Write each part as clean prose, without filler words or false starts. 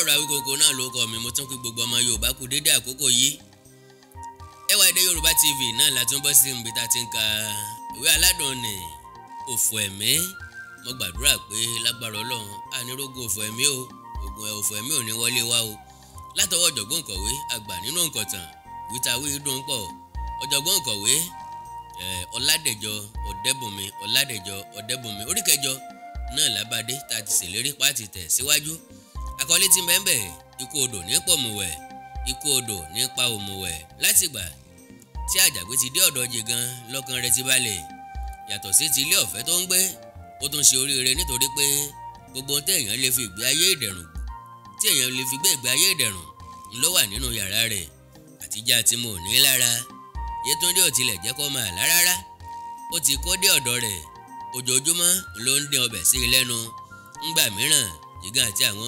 Ọ̀rọ̀ Awíkonko náà ló kọ mi. Mo tún kí gbogbo ọmọ Yorùbá kú dédé àkókò yìí. Ẹwà Èdè Yorùbá TV náà la tún bọ́ sí ibi tá a ti ń ka ìwé aládùn ní Òfò Ẹ̀mí. Mo gbàdúrà pé lágbára Ọlọ́run ànírógún òfò ẹ̀mí o, ògùn òfò ẹ̀mí ò ní wọlé wá o. Látọwọ́ ọ̀jọ̀gbọ́n òǹkọ̀wé àgbà nínú òǹkọ̀tàn wítawí dùn pọ̀, ọ̀jọ̀gbọ́n òǹkọ̀wé Ọládẹ̀jọ Ọ̀dẹ́bùnmi, Ọládẹ̀jọ Ọ̀dẹ́bùnmi, orí kẹjọ náà lábàdé tá a ti ṣèlérí pàtì tẹ̀ síwájú. Àkọlé tí mẹ́ńbẹ̀, ikú odò ní pòmùwẹ̀, ikú odò ní pa òmùwẹ̀. Látìgbà tí Àjàgbé ti dé ọ̀dọ̀ Jìgan lọ́kàn rẹ̀ ti balẹ̀. Yàtọ̀ sí ti ilé ọ̀fẹ́ tó ń gbé, ó tún ṣe oríire nítorí pé gbogbo ohun téèyàn lè fi ìgbé ayé ìdẹ̀rùn tí èèyàn lè fi gbé ìgbé ayé ìdẹ̀rùn ló wà nínú yàrá rẹ̀. Àtijọ́ àti mo ní lára Yétúndé ò tilẹ̀ jẹ́ kó máa lá rárá. Ó ti kó dé ọ̀dọ̀ rẹ̀, ojoojúmọ́ ló ń dín ọbẹ̀ sí i lẹ́nu. Ńgbà mìíràn Jìgan àti àwọn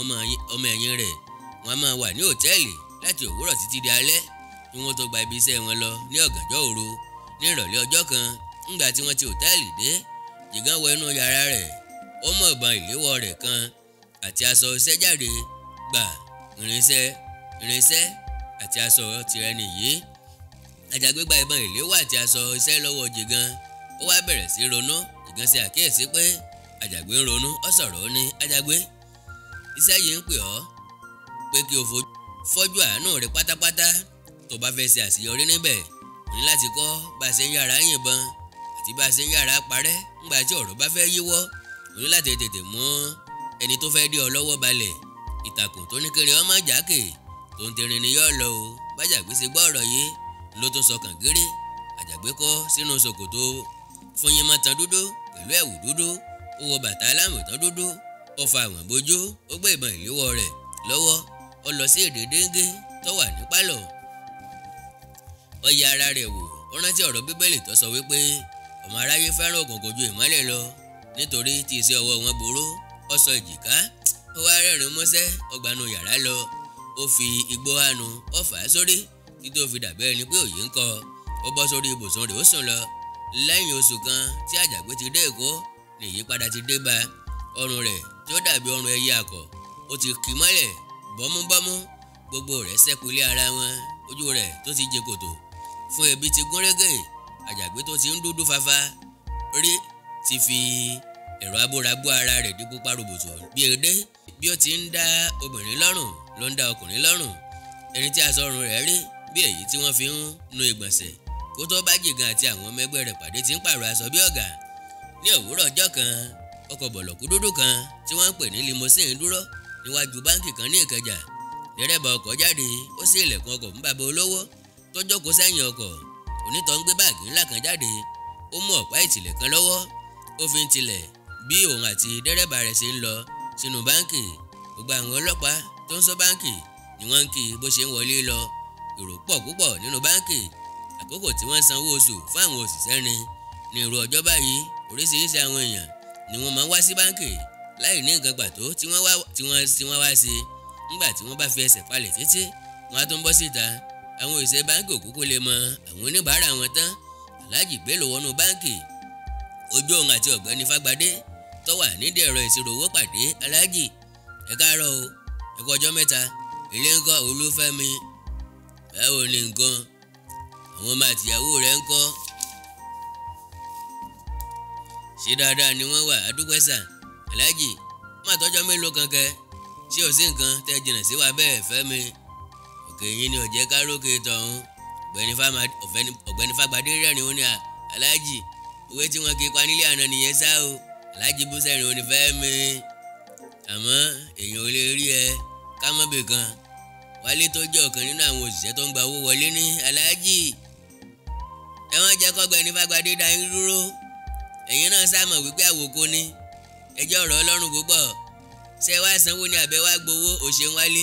ọmọ ẹ̀yìn rẹ̀ wọ́n máa wà ní òtẹ́ẹ̀lì láti òwúrọ̀ títí di alẹ́ kí wọ́n tó gba ibi iṣẹ́ wọn lọ ní ọ̀gànjọ́ òru. Ní ìrọ̀lẹ́ ọjọ́ kan ńgbà tí wọ́n ti òtẹ́ẹ̀lì dé, Jìgan wọ inú yàrá rẹ̀, ó mú ìbọn ìléwọ́ rẹ̀ kan àti aṣọ iṣẹ́ jáde. Gbà irinṣẹ́ àti aṣọ tirẹ̀ nìyí. Àjàgbé gba ìbọn ìléwọ́ àti aṣọ iṣẹ́ lọ́wọ́ Jìgan, ó wá bẹ̀rẹ̀ sí ronú. Jìgan ṣe àkíyèsí pé Àjàgbé ń ronú, ó sọ̀rọ̀ ó ní, Àjàgbé, iṣẹ́ yìí ń pè ọ́ pé kí o fọ́jú àánú rẹ pátápátá. Tó bá fẹ́ ṣe àṣeyọrí níbẹ̀, o ní láti kọ́ bá a ṣe ń yára yìnbọn àti bá a ṣe ń yára parẹ́. Ńgbà tí ọ̀rọ̀ bá fẹ́ yíwọ́, o ní láti tètè mú ẹni tó fẹ́ dé ọ lọ́wọ́ balẹ̀. Ìtàkùn tó ní kiri ọmọ jákè tó ń tẹrin ni yọ́ lọ o. Bájàgbé ṣe gbọ́ ọ̀rọ̀ yìí ló tún sọkàn gírí. Àjàgbé kọ́ sínú ṣòkòtò fúnyìnmọ́tàn dúdú pẹ̀lú ẹ̀wù dúdú, ó wọ bàtà alámùtán dúdú, ó fa àwọn bójú, ó gbé ìbọn ìléwọ́ rẹ̀ lọ́wọ́, ó lọ sí èdè déńgé tó wà ní pálọ̀. Ó yẹ ara rẹ̀ wò, ó rántí ọ̀rọ̀ Bíbélì tó sọ wípé ọmọ aráyé fẹ́ràn òkùnkùn ju ìmọ́lẹ̀ lọ nítorí tí iṣẹ́ ọwọ́ wọn burú. Ó sọ èjìká, ó wá rẹ́rìn músẹ́, ó gbanú yàrá lọ, ó fi igbó hánu, ó fà á sórí títí ó fi dàbí ẹni pé òye ń kọ. Ó bọ́ sórí ibùsùn rẹ̀ ó sùn lọ. Lẹ́yìn oṣù kan tí Àjàgbé ti dé Èkó ní ìyípadà ti dé bá. Ọrùn rẹ̀ tí ó dàbí ọrùn ẹyẹ àkọ̀ ó ti kì mọ́lẹ̀ bọ́múbọ́mú, gbogbo rẹ̀ sẹ́kù ilé ara wọn, ojú rẹ̀ tó ti jẹ kòtò fún ebi ti gúnrégé. Àjàgbé tó ti ń dúdú fafa rí ti fi ẹ̀rọ abórabó ara rẹ̀ di pupa ròbòtò bí edé. Bí ó ti ń dá obìnrin lọ́rùn ló ń dá ọkùnrin lọ́rùn. Ẹni tí aṣọ ọrùn rẹ̀ rí bí èyí tí wọ́n fi ń nu ìgbọ̀nsẹ̀ kó tó bá Jìgan àti àwọn ọmọ ẹgbẹ́ rẹ̀ pàdé ti ń pààrọ̀ aṣọ bí ọ̀gá. Ní òwúrọ̀ ọjọ́ kan, ọkọ̀ bọ̀lọ̀kú dúdú kan tí wọ́n ń pè ní limousine dúró níwájú báńkì kan ní Ìkẹjà. Dẹ́rẹ́bà ọkọ̀ jáde, ó ṣí ilẹ̀kùn ọkọ̀ fún bàbá olówó tó jókòó sẹ́yìn ọkọ̀. Onítọ̀ ń gbé báàgì ńlá kan jáde, ó mú ọ̀pá ìtìlẹ̀ kan lọ́wọ́, ó fi ń tilẹ̀ bí òun àti dẹ́rẹ́bà rẹ̀ ṣe ń lọ sínú báńkì. Gbogbo àwọn ọlọ́pàá tó ń ṣọ́ báńkì ni wọ́n ń kí bó ṣe ń wọlé lọ. Èrò pọ̀ púpọ̀ nínú báńkì. Àkókò tí wọ́n sanwó oṣù fún àwọn òṣìṣẹ́ ni ní irú ọjọ́ báyìí. Oríṣiríṣi àwọn èèyàn ni wọ́n máa ń wá sí báńkì láì ní nǹkan pàtó tí wọ́n wá sí. Nígbà tí wọ́n bá fi ẹsẹ̀ palẹ̀ títí, wọ́n á tún bọ́ síta. Àwọn òṣìṣẹ́ báńkì òkúkú lè mọ àwọn oníbàárà wọn tán. Alhaji Bello wọnú báńkì, ojú òun àti ọ̀gbẹ́ni Fágbadé tó wà nídìí ẹ̀rọ ìṣirò owó pàdé. Alhaji, ẹ káàárọ̀ o, ẹ kú ọjọ́ mẹ́ta, ilé ńkọ́ Olúfẹ́mi, báwo ni nǹkan, àwọn ọmọ àtìyàwó rẹ̀ ńkọ́, ṣé dáadáa ni wọ́n wà? Adúpẹ́ sà. Alhaji, má tọ́jọ́ mélòó kan kẹ, ṣé ò sí nǹkan tẹ́ jìnnà sí wa bẹ́ẹ̀ Fẹ́mi? Òkè yín ni ọ̀jẹ̀ kárókè tọ̀hún. Ọ̀gbẹ́ni Fágbadé rẹ́rìn ó ní, Alhaji, owó tí wọ́n kì í pa nílé àná nìyẹn sá o. Alhaji bú sẹ́rìn ó ní, Fẹ́mi, àmọ́ èèyàn ò lè rí ẹ kámọ́bì kan. Wálé tó jẹ́ ọ̀kan nínú àwọn òṣìṣẹ́ tó ń gba owó wọlé ní, Alhaji, ẹ wọ́n jẹ́ kọ́gbẹ́ni Fágbadé dá yín dúró, ẹ̀yin náà sá mọ̀ wípé àwòkọ́ ni, ẹ jẹ́ ọ̀rọ̀ Ọlọ́run púpọ̀. Ṣé wàá sanwó ni àbẹ́ wàá gbowó? Ò ṣe ń wálé,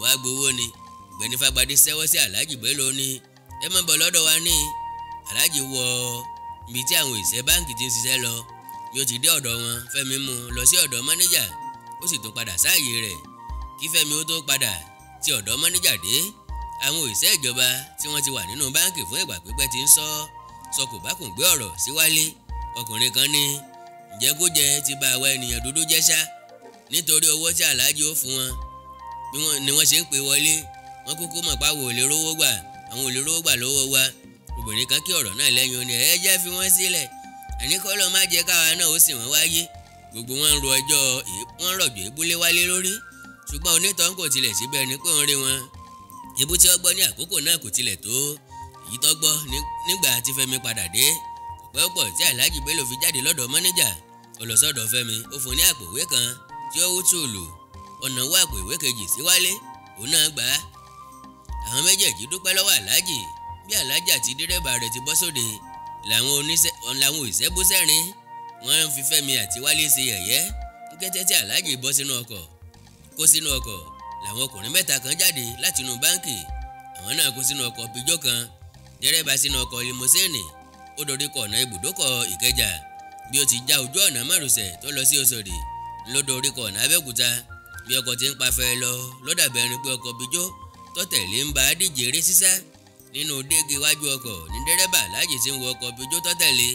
wàá gbowó ni. Ọ̀gbẹ́ni Fágbadé ṣẹ́wọ́ sí Alhaji Bello ní, ẹ má bọ̀ lọ́dọ̀ wa ní. Alhaji wọ ibi tí àwọn òṣìṣẹ́ báńkì ti ń ṣiṣẹ́ lọ. Bí ó ti dé ọ̀dọ̀ wọn, Fẹ́mi mú un lọ sí ọ̀dọ̀ mánéjà, ó sì tún padà sáàyè rẹ̀. Kí Fẹ́mi ó tó padà ti ọ̀dọ̀ mánéjà dé, àwọn òṣìṣẹ́ ìjọba tí wọ́n ti wà nínú báńkì fún ìgbà pípẹ́ ti ń sọ kò bá kùn gbé ọ̀rọ̀ sí Wálé. Ọkùnrin kan ní, ìjẹkújẹ ti bà àwa ènìyàn dúdú jẹ́ ṣá, nítorí owó tí Alhaji ó fún wọn. Bí wọ́n ni wọ́n ṣe ń pè wọlé, wọ́n kúkú mọ̀ pa wò lè rówó gbà, àwọn ò lè rówó gbà lọ́wọ́ wa. Obìnrin kan kí ọ̀rọ̀ náà lẹ́yìn, ó ní ẹ jẹ́ fi wọ́n sílẹ̀, àní kọ́ ló má jẹ́ káwa náà ó sì wọ́n wáyé. Gbogbo wọn ń ro ẹjọ́, wọ́n rọ̀jò ìbúlé wálé lórí, ṣùgbọ́n onítọ̀hún kò tilẹ̀ síbẹ̀ ni pé ń rí wọn. Ebú tí ó gbọ́ ní àkókò náà kò tilẹ̀ tó èyí tó gbọ́ nígbà tí Fẹ́mi padà dé. Kò pẹ́ pọ̀ tí Alhaji Bello fi jáde lọ́dọ̀ mọ́níjà, ó lọ sọ́dọ̀ Fẹ́mi, ó fún ní àpò ìwé kan tí ó wú tùlù, ọ̀nà wọ àpò ìwé kejì sí Wálé, òun náà gbà á. Àwọn méjèèjì dúpẹ́ lọ́wọ́ Alhaji. Bí Alhaji àti dírẹ́bà rẹ̀ ti bọ́ sóde, làwọn òṣìṣẹ́ bú sẹ́rin, wọ́n ń fi Fẹ́mi àti Wálé ṣe yẹ̀yẹ́. Ní kété tí Alhaji bọ́ sínú ọkọ̀, kó sínú ọkọ̀, làwọn ọkùnrin mẹ́ta kan jáde láti inú báńkì. Àwọn náà kó sínú ọkọ̀ Peugeot kan, dírẹ́bà sínú ọkọ̀ limosíìnì, ó dorí kọ ọ̀nà ibùdókọ̀ Ìkẹjà. Bí ó ti já ojú ọ̀nà márosẹ̀ tó lọ sí Òṣòdì, ló dorí kọ ọ̀nà Abẹ́òkúta. Bí ọkọ̀ ti ń pa fẹ́ lọ, ló dàbí ẹni pé ọkọ̀ Peugeot tó tẹ̀lé ń bá a díje eré sísá. Nínú dégi iwájú ọkọ̀ ní dírẹ́bà Alhaji ti ń wọ ọkọ̀ Peugeot tó tẹ̀lé.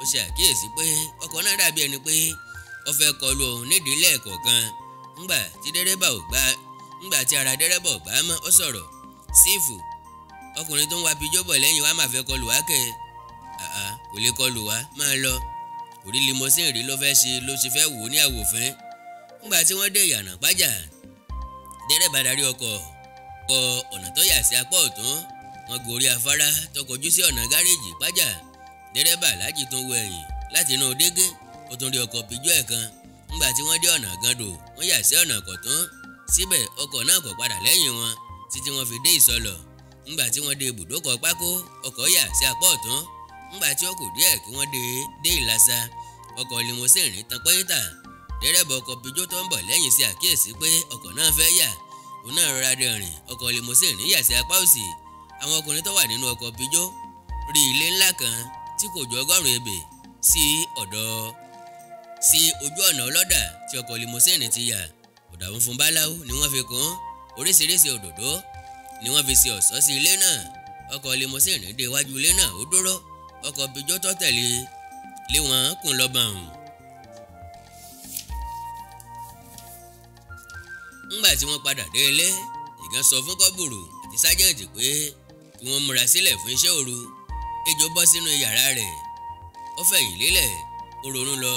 Ó ṣe àkíyèsí pé ọkọ̀ náà dàbí ẹni pé ó fẹ́ kọlu òun nídìí lẹ́ẹ̀kọ̀ọ̀kan. Ńgbà tí dírẹ́bà ò gbà, ńgbà tí ara dírẹ́bà ò gbà mọ́, ó sọ̀rọ̀. Sífù, ọkùnrin tó ń wa Peugeot bọ̀ lẹ́yìn wa máa fẹ́ kọlu wá kẹ́. Àà, kò lè kọlu wá, máa lọ. Orí limousine rí ló fẹ́ ṣe, ló ṣe fẹ́ wò ó ní àwòfín. Ńgbà tí wọ́n dé ìyànà pàjà, dírẹ́bà darí ọkọ̀ kọ ọ̀nà tó yà sí apá ọ̀tún. Wọ́n gorí afárá tó kọjú sí ọ̀nà gáréèjì pàjà. Dírẹ́bà Alhaji tún wo ẹ̀yìn láti inú dégé, ó tún rí ọkọ̀ Peugeot ẹ̀ kan. Ńgbà tí wọ́n dé ọ̀nà Gàndò, wọ́n yà sí ọ̀nà Kọ̀tún. Síbẹ̀ ọkọ̀ náà kò padà lẹ́yìn wọn títí wọ́n fi dé Ìsọlọ̀. Ńgbà tí wọ́n dé ibùdókọ̀ Pákó, ọkọ̀ yà sí apá ọ̀tún. Ńgbà tí ó kù díẹ̀ kí wọ́n dé Ìlàsà, ọkọ̀ limousine tan pẹ́yìntà. Dírẹ́bà ọkọ̀ Peugeot tó ń bọ̀ lẹ́yìn ṣe àkíyèsí pé ọkọ̀ náà fẹ́ yà, òun náà rọra dẹ̀rìn. Ọkọ̀ limousine yà sí apá òsì. Àwọn ọkùnrin tó wà nínú ọkọ̀ Peugeot rí ilé ńlá kan tí kò ju 100 ebè sí ọ̀dọ̀ sí ojú ọ̀nà ọlọ́dà tí ọkọ̀ limousine ti yà. Ọ̀dà funfun báláú ni wọ́n fi kùn, oríṣiríṣi òdòdó ni wọ́n fi ṣe ọ̀ṣọ́ sí ilé náà. Ọkọ̀ limousine dé iwájú ilé náà, ó dúró. Ọkọ̀ Peugeot tó tẹ̀lé lé wọn kùn lọ́bọ̀n. Ńgbà tí wọ́n padà dé ilé, Ìgàn sọ fún Kọ́bùrù àti sájẹ́ǹtì pé kí wọ́n múra sílẹ̀ fún iṣẹ́ òru. Ejò bọ́ sínú yàrá rẹ̀, ó fẹ̀yìn lélẹ̀, ó ronú lọ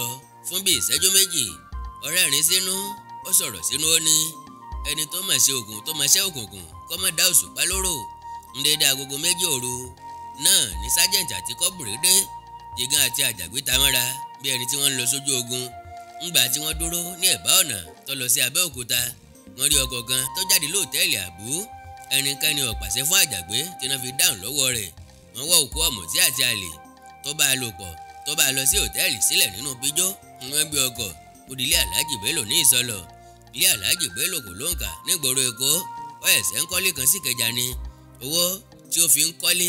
fún bí ìṣẹ́jú méjì. Ó rẹ́rìn sínú, ó sọ̀rọ̀ sínú, ó ní ẹni tó mà ṣe ògùn tó mà ṣe òkùnkùn kó má dá òṣùpá lóró. Ń dédé agogo 2 òru náà ní sájẹ́ǹtì àti Kọ́bùrù dé. Jìgàn àti Àjàgbé ta mọ́ra bí ẹni tí wọ́n ń lọ sójú ogun. Ńgbà tí wọ́n dúró ní ẹ̀bá ọ̀nà tó lọ sí Abẹ́òkúta, wọ́n rí ọkọ̀ kan tó jáde lóòtẹ́ẹ̀lì Àbú. Ẹnikẹ́ni ò pàṣẹ fún Àjàgbé tí wọ́n fi dáhùn lọ́wọ́ rẹ̀. Wọ́n wọ́ òkú ọ̀mùtí àti àlè tó bá a lò pọ̀ tó bá a lọ sí òtẹ́ẹ̀lì sílẹ̀ nínú Peugeot. Wọ́n gbé ọkọ̀ ó di ilé Alhaji Bello ní Ìsọlọ̀. Ilé Alhaji Bello kò lóǹkà nígboro Èkó. Ó ẹ̀sẹ̀ ń kọ́lé kan sí Ìkẹjà ni. Owó tí ó fi ń kọ́lé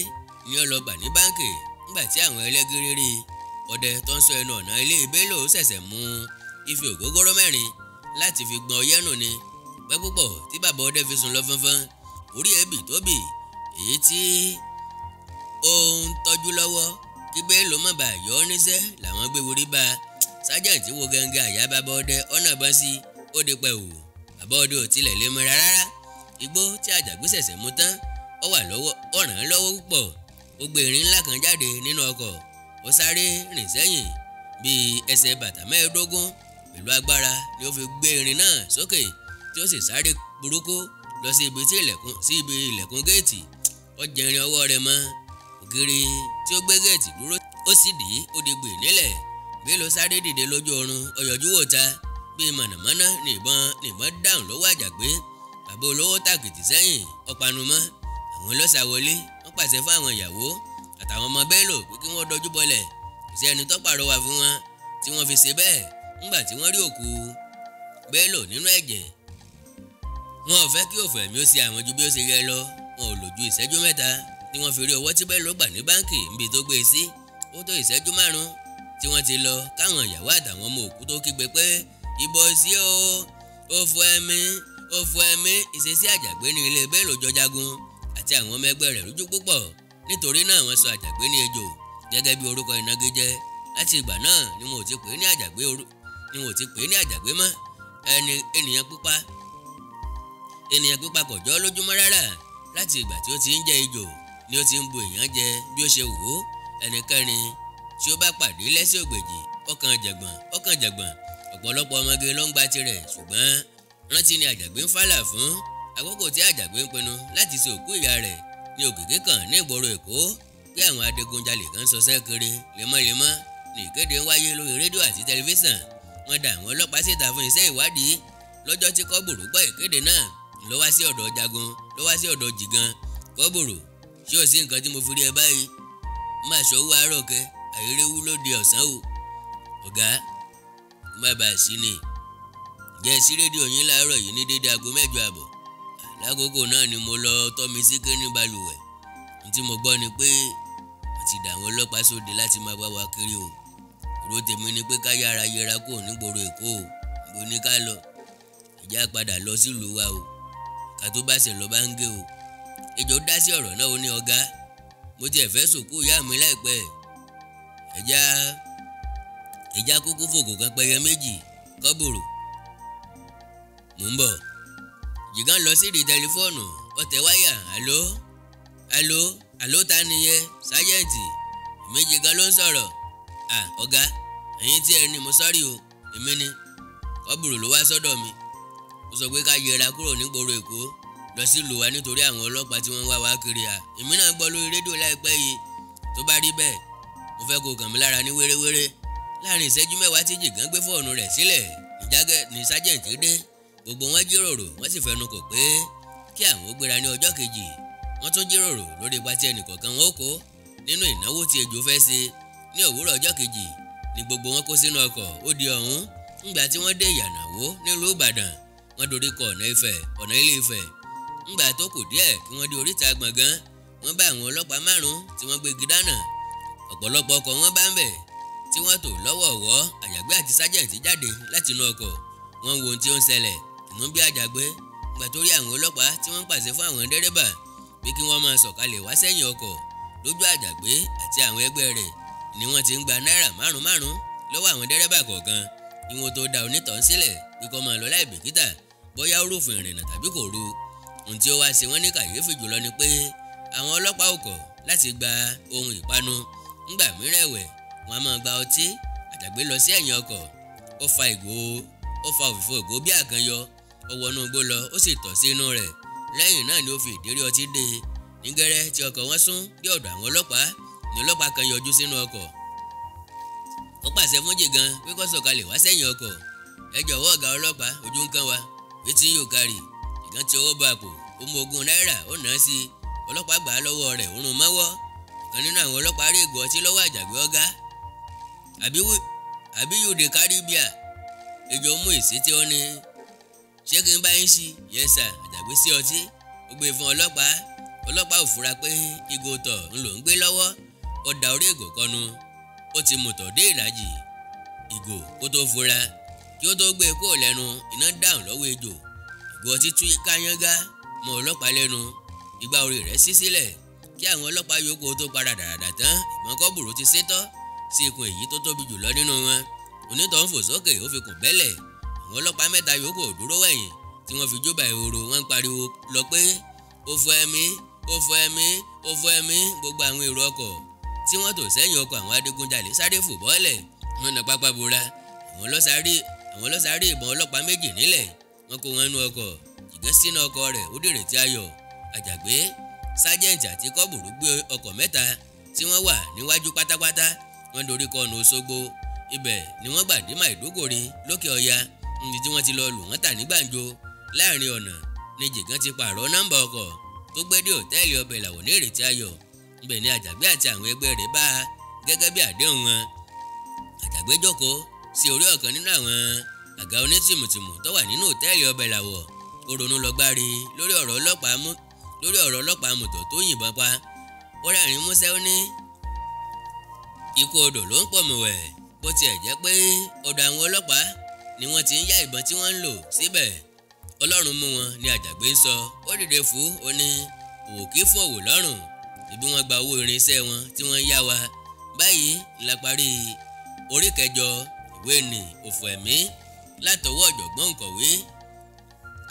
ni ó lọ gbà ní báńkì. Ńgbà tí àwọn ẹlẹ́gìrì rí ọdẹ tó ń sọ ẹnu ọ̀nà ilé Bello ṣẹ̀ṣẹ̀ mú ife ògógóró 4 láti fi gbọn ọyẹ́ nù ni. Pẹ́ púpọ̀ tí bàbá ọdẹ fi sùn lọ fọnfọn, orí ẹ̀bì tó bì èyí tí ó ń tọ́jú lọ́wọ́ kí Bello má bàa yọ ọ́ níṣẹ́ làwọn gbé worí bá a. Sájẹ́ǹtì wo gẹ́gẹ́ àyà bàbá ọdẹ ọ̀nà bọ́ sí, ó di pẹ̀wù. Bàbá ọdẹ ò tilẹ̀ lè mọ́ra rárá. Igbó tí Àjàgbé ṣẹ̀ṣẹ̀ mú tán ó wà lọ́wọ́, ó ràn án lọ́wọ́ púpọ̀. Ó gbé irin ńlá kan jáde nínú ọkọ̀, ó sáré rìn sẹ́yìn bíi ẹsẹ̀ bàtà 15. Pẹ̀lú agbára ni ó fi gbé irin náà sókè tí ó sì sáré burúkú lọ sí ibi tí ilẹ̀kùn sí ibi ilẹ̀kùn géètì. Ó jẹ irin ọwọ́ rẹ̀ mọ́ ògiri tí ó gbé géètì dúró, ó sì dì í, ó di gbè nílẹ̀. Bello sáré dìde lójú oorun, ó yọjú wò ta bíi mọ̀nàmọ́ná ní ìbọn dáhùn lọ́wọ́ Àjàgbé. Bàbá olówó tàkìtì sẹ́yìn, ó panu mọ́. Àwọn ọlọ́ṣà wọlé, wọ́n pàṣẹ fún àwọn ìyàwó àtàwọn ọmọ Bello pé kí wọ́n dojú bọlẹ̀. Kò sí ẹni tó pàrọwà fún wọn tí wọ́n fi ṣe bẹ́ẹ̀. Ńgbà tí wọ́n rí òkú Bello nínú ẹ̀jẹ̀, wọn ò fẹ́ kí òfò ẹ̀mí ó ṣe àwọn ju bí ó ṣe yẹ lọ. Wọn ò lò ju ìṣẹ́jú 3 tí wọ́n fi rí owó tí Bello gbà ní báńkì níbi tó gbé e sí. Ó tó ìṣẹ́jú 5 tí wọ́n ti lọ káwọn ìyàwó àtàwọn ọmọ òkú tó kígbe pé ìbò sí o, òfò ẹ̀mí, òfò ẹ̀mí. Ìṣesí Àjàgbé ní ilé Bello jọ jagun àti àwọn ọmọ ẹgbẹ́ rẹ̀ lójú púpọ̀. Nítorí náà wọ́n sọ Àjàgbé ní ejò gẹ́gẹ́ bí orúkọ ìnagijẹ. Láti ìgbà náà ni wọn ò ti pè é ní Àjàgbé ni wọn ò ti pè é ní Àjàgbé mọ́. Ẹni ènìyàn pupa Ènìyàn pípa kò jọ lójúmọ́ rárá. Láti ìgbà tí ó ti ń jẹ ejò ni ó ti ń bu èèyàn jẹ bí ó ṣe wù ú. Ẹnikẹ́ni tí ó bá pàdé lẹ́sẹ̀ ògbèjì ọkàn jẹ̀gbọ̀n ọkàn jẹ̀gbọ̀n. Ọ̀pọ̀lọpọ̀ ọmọge ló ń gba tirẹ̀, ṣùgbọ́n rántí ni Àjàgbé ń fàlà fún. Àkókò tí Àjàgbé ń pinnu láti ṣe òkú ìyá rẹ̀ ní òkìkí kan ní ìgboro Èkó pé àwọn adigunjalè kan ṣọṣẹ́ kiri lemọ́lemọ́ ní ìkéde ń wáyé lórí rédíò àti tẹlifíṣàn. Wọ́n dá àwọn ọlọ́pàá síta fún iṣẹ́ ìwádìí. Lọ́jọ́ tí Kọ́bùrú gbọ́ ìkéde náà ló wá sí ọ̀dọ̀ Jagun, ló wá sí ọ̀dọ̀ Jìgan. Kọ́bùrú, ṣé ò sí nǹkan tí mo fi rí ẹ báyìí? Má sọ owó àárọ̀ kẹ, àìréwú ló di ọ̀sán o. Ọ̀gá, má bàa sí ni. Jẹ́ sí rédíò yín láàárọ̀ yìí ní dédé aago 8:30. Lákòókò náà ni mo lọ tọ́ mi sí ké ní balùwẹ̀. Ohun tí mo gbọ́ ni pé wọ́n ti dà àwọn ọlọ́pàá sóde láti máa bá wa kiri o. Èrò tèmi ni pé ká yára yẹra kúrò nígboro Èkó o. Ibo ni ká lọ? Ìjà padà lọ sílùú wa o. Ká tó bá ṣe lọ bá ń gé o. Ejò dá sí ọ̀rọ̀ náà, ó ní ọ̀gá, mo tiẹ̀ fẹ́ sòkú ìyá mi láìpẹ́. Ẹja kúkú fòkò kan pẹyẹ méjì. Kọ́bùrú, mò ń bọ̀. Jìgán lọ sídìí tẹlifóònù, ó tẹ wáyà. Àló àló àló, ta nìyẹn? Sájẹ́ǹtì, èmi Jìgán ló ń sọ̀rọ̀. À ọ̀gá, ẹ̀yin tí ẹ ní mo sọ́rí o, èmi ni. Kọ́bùrú ló wá sọ́dọ̀ mi. Ó sọ pé ká yẹra kúrò nígboro Èkó lọ sílùú wa nítorí àwọn ọlọ́pàá tí wọ́n ń wá wa kiri. À èmi náà gbọ́ lórí rédíò láìpẹ́ yìí. Tó bá rí bẹ́ẹ̀, mo fẹ́ kó kàn mí lára ní wéréwéré. Láàrin ìṣẹ́jú mẹ́wàá tí Jìgán gbé fóònù rẹ̀ sílẹ̀ ní sájẹ́ǹtì dé. Gbogbo wọn jíròrò, wọ́n sì fẹnu kò pé kí àwọn ó gbéra ní ọjọ́ kejì. Wọ́n tún jíròrò lórí ipa tí ẹnìkọ̀ọ̀kan wọn ó kó nínú ìnáwó tí ejò fẹ́ ṣe. Ní òwúrọ̀ ọjọ́ kejì ni gbogbo wọn kó sínú ọkọ̀ ó di ọ̀hún. Ńgbà tí wọ́n dé Ìyànàwó nílùú Ìbàdàn, wọ́n dorí kọ ọ̀nà Ifẹ̀, ọ̀nà Ilé Ifẹ̀. Ńgbà tó kù díẹ̀ kí wọ́n dé oríta Gbọ̀ngán, wọ́n bá àwọn ọlọ́pàá 5 tí wọ́n gbégi dáná. Ọ̀pọ̀lọpọ̀ ọkọ̀ wọn bá ń bẹ̀ tí wọ́n tò lọ́wọ̀ọ̀wọ́. Àjàgbé àti sájẹ̀ǹtì jáde láti inú ọkọ̀, wọ́n wo ohun tí ó ń ṣẹlẹ̀. Inú bí Àjàgbé gbà tó rí àwọn ọlọ́pàá tí wọ́n ń pàṣẹ fún àwọn dẹ́rẹ́bà pé kí wọ́n máa sọ̀kalẹ̀ wá sẹ́yìn ọkọ̀. Lójú Àjàgbé àti àwọn ẹgbẹ́ rẹ̀ ni wọ́n ti ń gba náírà 5-5 lọ́wọ́ àwọn dẹ́rẹ́bà kọ̀ọ̀kan kí wọ́n tó da onítọ̀hún sílẹ̀ pé kó máa lọ láì bìkítà bóyá ó rúfin ìrìnnà tàbí kò rú. Ohun tí ó wá ṣe wọ́n ní kàyéfì jùlọ ni pé àwọn ọlọ́pàá ò kọ̀ láti gba ohun ìpanu. Ńgbà mìíràn ẹ̀wẹ̀, wọ́n á máa gba ọtí. Àjàgbé lọ sí ẹ̀yìn ọkọ̀, ó fa ìgò, ó fa òfìfo ìgò bí àkànyọ, ó wọnú igbó lọ, ó sì tọ̀ sí inú rẹ̀. Lẹ́yìn náà ni ó fi ìdérí ọtí dé e. Ní gẹ́rẹ́ tí ọkọ̀ wọn sún dé ọ̀dọ̀ àwọn ọlọ́pàá ni ọlọ́pàá kan yọjú sínú ọkọ̀. Ó pàṣẹ fún Jìgàn pé kó sọ̀kalẹ̀ wá sẹ́yìn ọkọ̀. Ẹ jọ̀wọ́ ọ̀gá ọlọ́pàá, ojú ń kán wa, wetin you carry? Jìgàn ti ọwọ́ bọ àpò, ó mú 20 náírà, ó nà á sí i. Ọlọ́pàá gbà á lọ́wọ́ rẹ̀, ó rún mọ́wọ́. Ọ̀kan nínú àwọn ọlọ́pàá rí ìgò ọtí lọ́wọ́ Àjàgbé. Ọ̀gá, àbí you dey carry beer? Ejò mú ìsí tí ó ní, ṣé kí n bá yín sí? Yes sir. Àjàgbé sí ọtí, ó gbé fún ọlọ́pàá. Ọlọ́pàá ò fura pé ìgò tọ̀ ń lò ń gbé lọ́wọ́. Ó da orí ìgò kọnu, ó ti mú tọ̀ dé ìlàjì ìgò kó tó fura. Kí ó tó gbé e kúrò lẹ́nu, iná dáhùn lọ́wọ́ ejò. Ìgò ọtí tú káyángá mọ́ ọlọ́pàá lẹ́nu, ìgbà orí rẹ̀ ṣí sílẹ̀. Kí àwọn ọlọ́pàá yòókù tó padà dàràdà tán, ìbọn Kọ́bùrú ti sétọ́ sí ikùn èyí tó tóbi jùlọ nínú wọn. Onítọ̀hún fò sókè, ó fi kùn bẹ́lẹ̀. Àwọn ọlọ́pàá 3 yòókù ò dúró wẹ̀yìn tí wọ́n fi júbà ehoro. Wọ́n ń pariwo lọ pé ó fọ ẹ̀mí, ó fọ ẹ̀mí, ó fọ ẹ̀mí. Gbogbo àwọn èrò ọkọ̀ tí wọ́n tò sẹ́yìn ọkọ̀ àwọn adigunjalè sáré fò bọ́lẹ̀, wọ́n na pápá bora. Àwọn ọlọ́sàárì ìbọn ọlọ́pàá 2 nílẹ̀, wọ́n kó wọn nú ọkọ̀. Jìgán sínú ọkọ̀ rẹ̀, ó dèrè tí ayọ̀. Àjàgbé, sájẹ́ǹtì àti Kọ́bùrú gbé ọkọ̀ 3 tí wọ́n wà níwájú pátápátá. Wọ́n dorí kọ ọ̀nà Òṣogbo. Ibẹ̀ ni wọ́n gbà dé Maiduguri lókè Ọya, níbi tí wọ́n ti lọ lù wọ́n tà ní gbàǹjo. Láàrin ọ̀nà ni Jìgán ti pààrọ̀ nọ́mbà ọkọ̀ tó gbé dé òtẹ́ẹ̀lì ọbẹ̀ làwọ̀ ní Ìrètí Ayọ̀. Ibẹ̀ ni Àjàgbé àti àwọn ẹgbẹ́ rẹ̀ bá a gẹ́gẹ́ bí àdéhùn wọn. Àjàgbé jókòó sí orí ọ̀kan nínú àwọn àga onítìmùtìmù tó wà nínú òtẹ́ẹ̀lì ọbẹ̀ làwọ̀. Ó ronú lọ gbárí lórí ọ̀rọ̀ ọlọ́pàá mọ̀tò tó yìnbọn pa. Ó rẹ́rìn-ín músẹ́, ó ní ikú odò ló ń pọ̀ mọ̀wẹ̀. Bó tiẹ̀ jẹ́ pé ọ̀dọ̀ àwọn ọlọ́pàá ni wọ́n ti ń yá ìbọn tí wọ́n ń lò síbẹ̀. Ọlọ́run mú wọn ni Àjàgbé ń sọ. Ó dìde fún ó ní òwò kí fún òwò lọ́rùn. Ibi wọ́n gba owó irinṣẹ́ wọn tí wọ́n ń yá wa. Báyìí la parí orí kẹjọ ìwé ní òfò ẹ̀mí látọwọ́ ọ̀jọ̀gbọ́n òǹkọ̀wé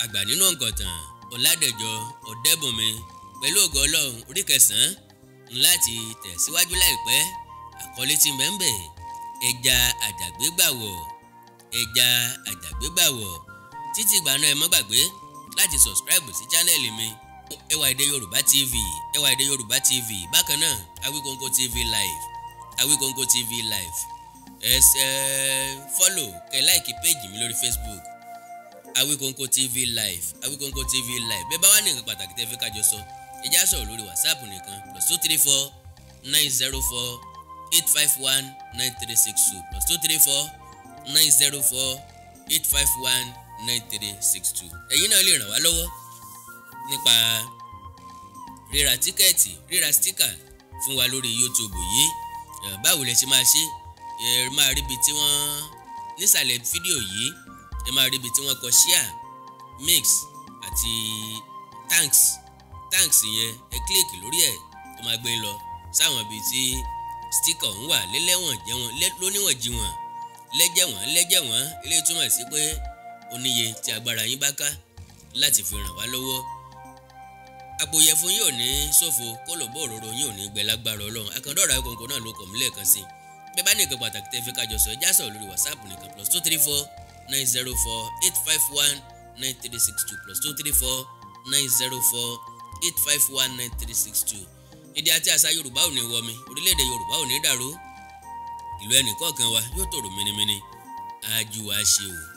àgbà nínú òǹkọ̀tàn Ọ̀làdẹ̀jọ Ọ̀dẹ́bùnmi. Pẹ̀lú ògo Ọlọ́run, orí kẹsàn-án láti tẹ̀síwájú láìpẹ́. Àkọlé tí mẹ́ńbẹ̀, ẹja àjàgbégbàwọ̀, ẹja àjàgbégbàwọ̀. Títí ìgbà náà, ẹ má gbàgbé láti subscribe sí channel mi, Ẹwà Èdè Yorùbá TV, Ẹwà Èdè Yorùbá TV. Bákan náà, Awikonko TV Live, Awikonko TV Live. Ẹ ṣe follow, kẹ́ like page mi lórí Facebook, Awikonko TV Live, Awikonko TV Live. Bẹ́ẹ̀ bá wà ní nǹkan pàtàkì tẹ́ fẹ́ kájọ sọ, ẹ já sọ̀rọ̀ lórí WhatsApp nìkan, +234 904 851 9362, +234 904 851 9362. Ẹ̀yin náà lè ràn wá lọ́wọ́ nípa ríra ticket, ríra sticker fún wa lórí YouTube yìí. Báwo lẹ ṣe máa ṣe? Ẹ máa ríbi tí wọ́n nísàlẹ̀ fídíò yìí, ẹ máa ríbi tí wọ́n kọ share, mix àti thanks. Thanks yẹn, ẹ click lórí ẹ̀, tó máa gbé lọ sáwọn ibi tí sticker ń wà lẹ́lẹ́wọ̀n jẹ́wọ̀n lóníwọ̀n jíwọ̀n lẹ́jẹ̀wọ̀n lẹ́jẹ̀wọ̀n. Eléyìí túmọ̀ sí pé oníye tí agbára yín bá ká láti fi ràn wá lọ́wọ́. Àpò ìyẹ̀fun yóò ní ṣòfò, kólòbó òróró yóò ní gbẹ lágbára Ọlọ́run. Àkàndọ̀rọ̀ Awikonko náà ló kọ̀ mí lẹ́ẹ̀kan sí. Bẹ́ẹ̀ bá ní nǹkan pàtàkì tẹ́ fi kájọ sọ, já sọ̀rọ̀ lórí WhatsApp nìkan, +234 904 851 9362, +234 904 851 9362. Èdè àti àṣà Yorùbá ò ní wọmi, orílẹ̀-èdè Yorùbá ò ní dàrú, ìlú ẹnì kọ̀ọ̀kan wa yóò tòrò mínímíní. Ájú wa ṣe o.